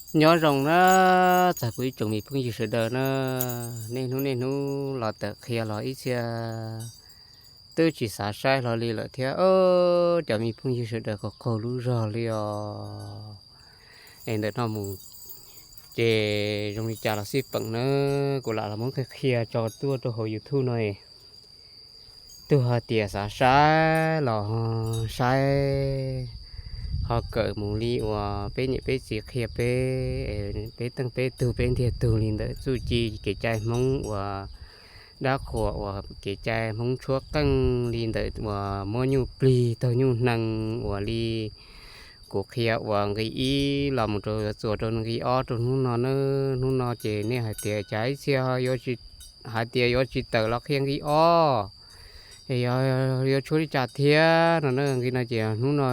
Nyob zoo na, txog kuv ib tsoom me phooj ywg sawv daws na, niaj hnub niaj hnub los tawm qhia los ib txhia twb tsis xav saib hlo li lawm thiab. Cov me phooj ywg sawv daws qaug qaug lub zog li os. Es ntawm no mus ces zoo li cas los xij peem na, kuv lam los muab qhia qhia tso tuaj rau hauv YouTube no. Tus hais tias xav saib los saib, ho kawm mus li uas peb niam peb txiv qhia peb, peb teej peb tug peb ntiag tug li ntawm txuj ci kev cai Hmoob uas dab qhuas uas kev cai Hmoob tshuab qeej li ntawm uas muab nyuj plig taug nyuj hnees uas li kuv qhia uas nqi ib los mus rau txuas rau nqi ob rau hnub no na. Hnub no ces nej hais tias cas ib txhia hais tias yuav tsis tawm los qhia nqi ob, es yuav tshuab li cas thiab no na. Nqi no ces hnub no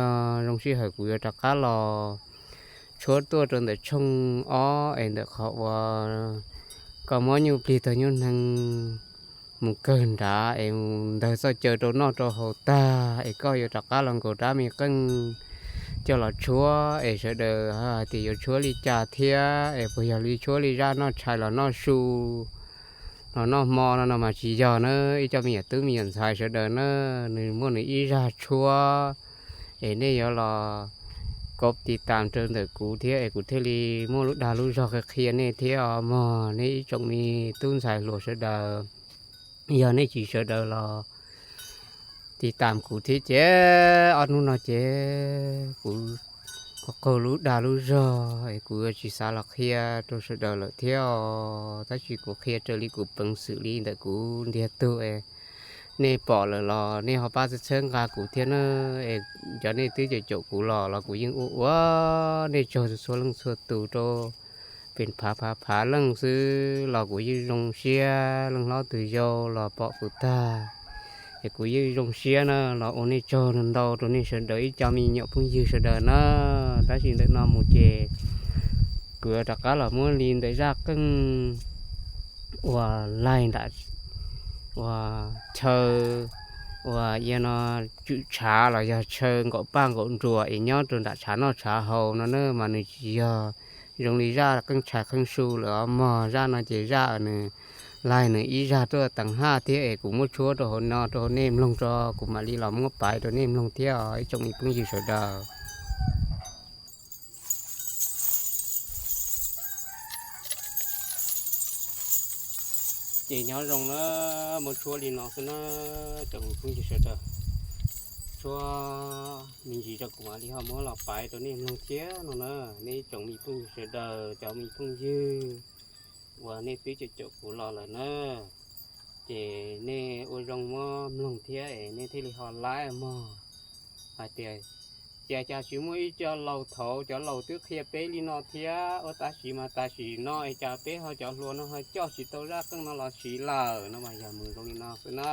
zoo sij hawm kuv yuav rov qab los tshuab tuaj rau ntawm tshooj ob es ntawm qhov uas koj muab nyuj plig taug nyuj hnees mus kawg nrad es mus ntawg txoj caw rau noj rau haus tag es koj yuav rov qab los nkaus rab me qeej coj los tshuab es sawv daws hais tias yuav tshuab li cas thiab es puas yog li tshuab li zaj noj tshais los noj su los noj hmo no no mas tsis yog na. Ib co me nyuam tub me nyuam ntxhais sawv daws na, nws muaj nws ib zaj tshuab es nej yuav los kov tiv tam rau ntawm kuv thiab es kuv thiaj li muaj lub dag lub zog qhia qhia nej thiab os mog, nej ib tsoom me tub ntxhais hluas sawv daws. Yog nej tsis sawv daws los tiv tam kuv thiab ces ob hnub no ces kuv qaug qaug lub dag lub zog es kuv yuav tsis xav los qhia rau sawv daws lawm thiab os. Tab sis kuv qhia raws li kuv peev xwm li ntawm kuv ntiag tug es nej pom lawm los nej ho pab txhawb txhawb nqa kuv thiab na. Es cov nej twb caum caum kuv los los kuv yeej ua ua nej tsaug txhua leej txhua tus rau pes phav phav phav leej xwb los kuv yeej zoo siab. Leej hlob tus yau los pom kuv tag es kuv yeej zoo siab na, los ua nej tsaug ntau rau nej sawv daws ib co me nyuam phooj ywg sawv daws na. Tab sis ntawm no mus ces kuv yuav rov qab los muab li ntawm zaj qeej uas laig nram uas chaw uas yog no tswm tshav los yog chaw nkaum paj nkaum nruas es nyob rau nram tshav noj tshav haus no na mas nws tsis yog zoo li zaj qeej tshais qeej su lawm os mog. Zaj no ces zaj nws laig nws ib zaj tuaj teev haj thiab es kuv muab tshuab rau hauv no rau hauv nej mloog tso, kuv mam li los muab paiv rau nej mloog thiab os ib tsoom me phooj ywg sawv daws. Ces nyob zoo na, muab tshuab li no xwb na, tsoom me phooj ywg sawv daws. Tshuab me ntsis rau kuv mam li ho muab los paiv rau nej mloog thiab no na. Nej tsoom me phooj ywg sawv daws, cov me phooj ywg uas nej twb caum caum kuv los lawm na, ces nej ua zoo muab mloog thiab es nej thiaj li ho laib mog. Hais tias cas cas tsis muaj ib co laus thaud, cov laus twb qhia peb li no thiab ua tab sis mas tam sim no es cas peb ho cov hluas no ho coj tsis tau zaj qeej no los siv lawm no mas yog mus zoo li no xwb na.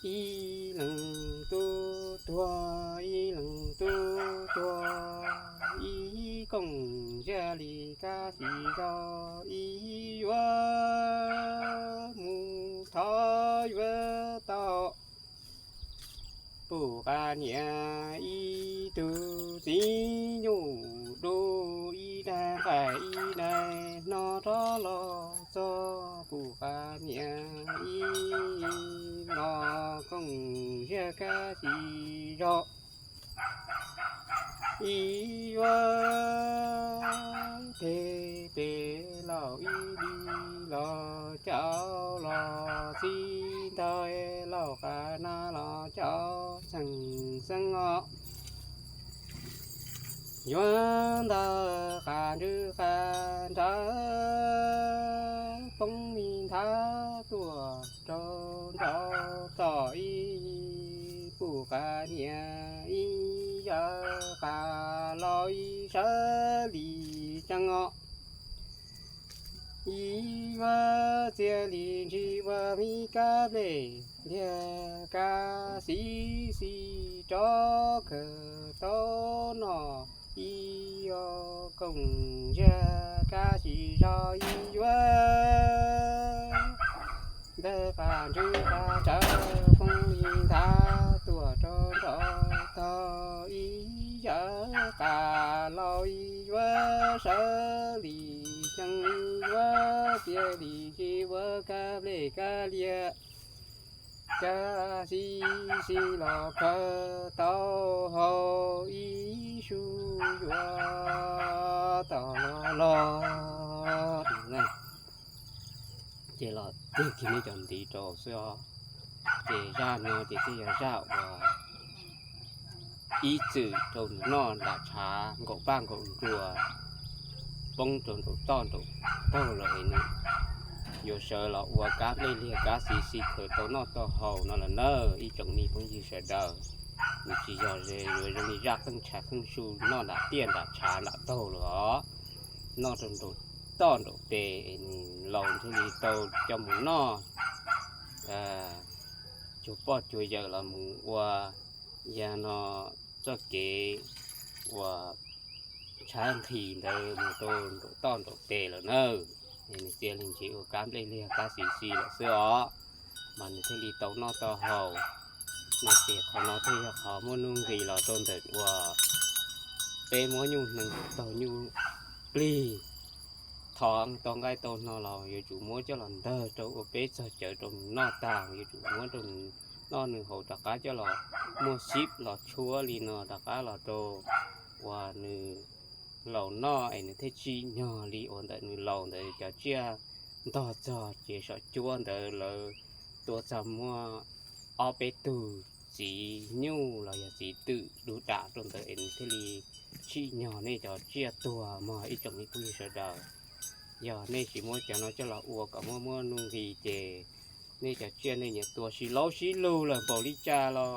Ib leeg tub tuag, ib leeg tub tuag, ib kooj ziag li kab xis zog, ib yuav mus thov yuav tau pum qab niam ib tug txiv nyuj dub, ib daim nqaij ib daim hno rov los txog pum qab niam ib los kooj ziag kab xis zog. Ib yuav tes pem laus ib li los cauv los txib ntawd, laus qab nab los cauv txheej xeeb os. Yuav ntawd qab ntswg qab ntsawv poob li nthav tuaj rau nraud txog ib pum qab niam ib zawv qab laus ib sawv li tseeb os. Ib yuav txia li ntsis ua mi kab nplej liag kab xis xis rov kawg tau noj, ib yuav kooj ziag kab xis zog, ib yuav ntawd qab ntswg qab ntsawv poob li nthav tuaj rau nraud txog ib zawv qab laus ib yuav sawv li tseeb, yuav txia li ntsis ua kab nplej kab liag kab xis xis los kawg tau hau ib su yuav tau los los. Ces los tig kiag nej cov ntiv rau xwb os. Ces zaj no ces thiaj yog zaj uas ib txwm rau nws noj nram tshav nkaum paj nkaum nruas poob rau nraum toj nraum taug lawm es nws yuav sawv los ua kab nplej liag kab xis xis khaws tau noj tau haus no lawm nawb ib tsoom me phooj ywg sawv daws. Nws tsis yog ze yuav zoo li zaj qeej tshav qeej su noj nram tiaj nram tshav nram taug lawm os. Noj rau nraum toj nraum tes es nws laus thiaj li tau coj mus noj cuag poj cuag yawm los mus ua yag no txoj kev uas tshav nqhis ntawd mus rau nraum toj nraum tes lawm nawb. Es nws txia li ntsis ua kab nplej liag kab xis xis lawm xwb os, mas nws thiaj li tau noj tau haus. No ces qhov no thiaj yog qhov muaj nuj nqis los rau ntawm uas peb muab nyuj hneev taug nyuj plig thov tau nqaij tau hno los yuav tsum muab coj los ntawg rau ua peb txog cawv rau nws noj tag, yuav tsum muab rau nws noj nws haus rov qab coj los muaj xib los tshuab li no rov qab los rau uas nws laus noj es nws thiaj tsim nyog li uas ntawm nws laus ntawd cov tsiaj ntog txog ces saum cuab ntawd lawv tua txog muaj ob peb tug txiv nyuj los yog txiv twm du dam rau ntawd es nws thiaj li tsim nyog nej cov tsiaj tuag mog ib tsoom me phooj ywg sawv daws. Yog nej tsis muab cov no coj los ua kom muaj muaj nuj nqis ces nej cov tsiaj nej nyiam tua sib laub sib lug lawm npaum li cas los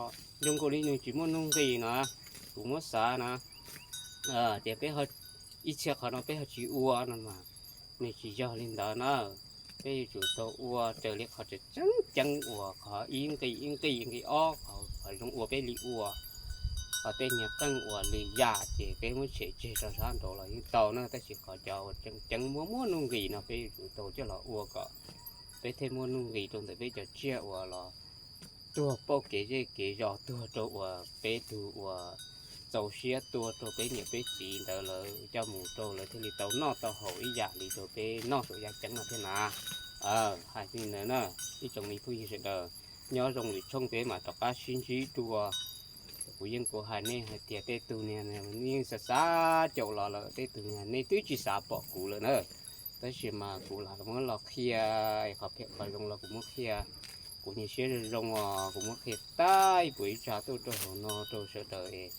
zoo nkaus li nws tsis muaj nuj nqis na. Kuv muab xav na, tias peb ib txhia qhov no peb ho tsis ua no mas nws tsis yog li ntawd na. Peb yuav tsum tau ua raws li qhov tseem ceeb ceeb uas qhov ib nqi ib nqi nqi ob qhov zoo ua peb li ua. Qhov tej niag qeej uas lwm yam ces peb muab tshem tseg rau sab nraud los yeej tau na, tab sis qhov cov uas tseem ceeb muaj muaj nuj nqis no peb yuav tsum tau coj los ua kom peb thiaj muaj nuj nqis rau ntawm peb cov tsiaj uas los tuag pauj kev zej kev zos, tuag rau uas peb tug uas txaus siab tuag rau peb niam peb txiv ntawd lawv coj mus rau lawv thiaj li tau noj tau haus ib yam li rau peb noj saum yaj ceeb no thiab na. Hais li ntawd na, ib tsoom me phooj ywg sawv daws, nyob zoo lwm tshooj peb mam rov qab sib ntsib dua. Kuv yeej kuv hais nej hais tias tej tug niag yeej xav xav caum los lawm, tej tug niag nej twb tsis xav pom kuv lawm na. Tab sis mas kuv lam muab los qhia, qhov phem qhov zoo los kuv muab qhia. Kuv niag siab zoo zoo os, kuv muab qhia tag ib puas ib tsav tuaj rau hauv no rau sawv daws es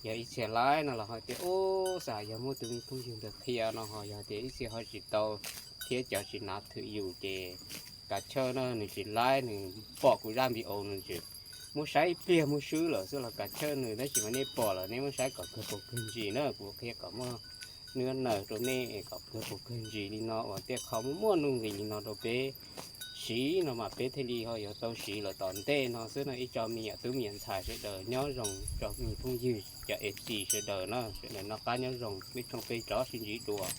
yog ib txhia laib no los ho tias ub xav yog muaj tus me phooj ywg ntawd qhia no, ho yog tias ib txhia ho tsis tau thiab cov tsis hnav thwm yus ces kav chawj no nws tsis laib, nws pom kuv zaj npi au nws tsis muab saib ib pliag muab swb lawm xwb los kav chawj nws, tab sis mas nej pom lawm nej muab saib kom kawg paus kawg ntsis na, kuv qhia kom muaj nuj nqis rau nej kom kawg paus kawg ntsis li no uas tej qhov muaj muaj nuj nqis li no rau peb siv no mas peb thiaj li ho yuav tau siv lawm tom ntej no xwb no. Ib tsoom me nyuam tub me nyuam ntxhais sawv daws nyob zoo, tsoom me phooj ywg cov F C sawv daws na, sawv daws noj qab nyob zoo, peb tshooj peb rov sib ntsib dua.